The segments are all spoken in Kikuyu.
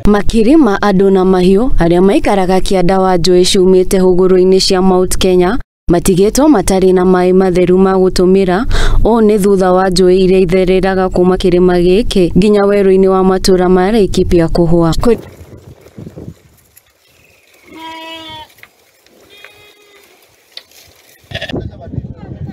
Makiri ma andũ na mahiũ arĩa maikaraga kĩanda wa njũĩ ciumĩte hũgũrũ-inĩ cia Mount Kenya matigĩtwo matarĩ na maĩ matheru ma gũtũmĩra. Ũũ nĩ thutha wa njũĩ iria ithereraga kuma kĩrĩma gĩkĩ nginya werũ-inĩ wa matũra ma Laikipia kũhũa.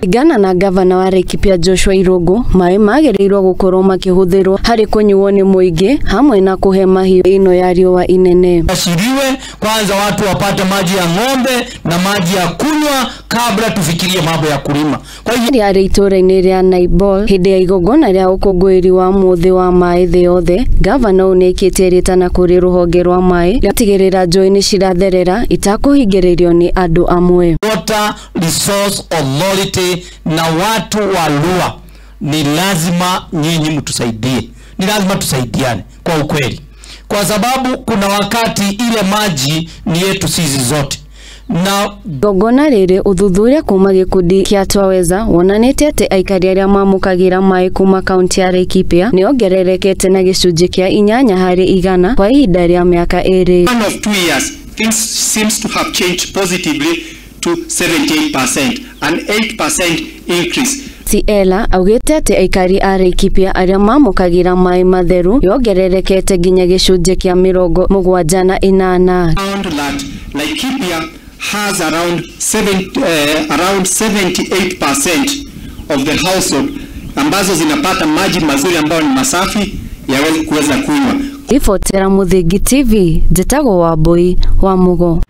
Kũringana na gavana wa Laikipia Joshua Irungu, maĩ magĩrĩirwo gũkorwo makĩhũthĩrwo harĩ kũnyuo nĩ mũingĩ hamwe na kũhe mahiũ ĩno ya riũa inene. Ashiriwe kwanza watu wapate maji ya ng'ombe na maji ya kunywa kabla tufikirie mambo ya kulima. Kwa hiyo rĩarĩ itũũra-inĩ rĩa Naibol hĩndĩ ya igongona rĩa ũkũngũĩri wa mũthĩ wa maĩ thĩ yothe, gavana ũyũ nĩaikĩtie rĩtana kũrĩ rũhonge rwa maĩ gũtigĩrĩra njũĩ nĩ ciratherera itakũhingĩrĩrio nĩ andũ amwe. Water Resource Authority na watu wa Lua, ni lazima nyinyi mtusaidie, ni lazima tusaidiane kwa ukweli, kwa sababu kuna wakati ile maji ni yetu sisi zote. Na Igongona rĩrĩ ũthuthuria kuma gĩkundi kĩa Twaweza wonanĩtie atĩ aikari arĩa mamũkagĩra maĩ kuma kaunti ya Laikipia nĩongererekete na gĩcunjĩ kĩa 8% kwa ihinda rĩa mĩaka 2. One of 2 years things seems to have changed positively to 78%, an 8% increase. Ciela augĩte atĩ aikari a Laikipia arĩa mamũkagĩra maĩ matheru yongererekete nginya gĩcunjĩ kĩa 78. Found that Laikipia has around 78% of the household ambazo zinapata maji mazuri ambayo ni masafi yaweze kuweza kunywa. Ribotera Muthingi TV, njĩtagwo Wambui wa Mugo.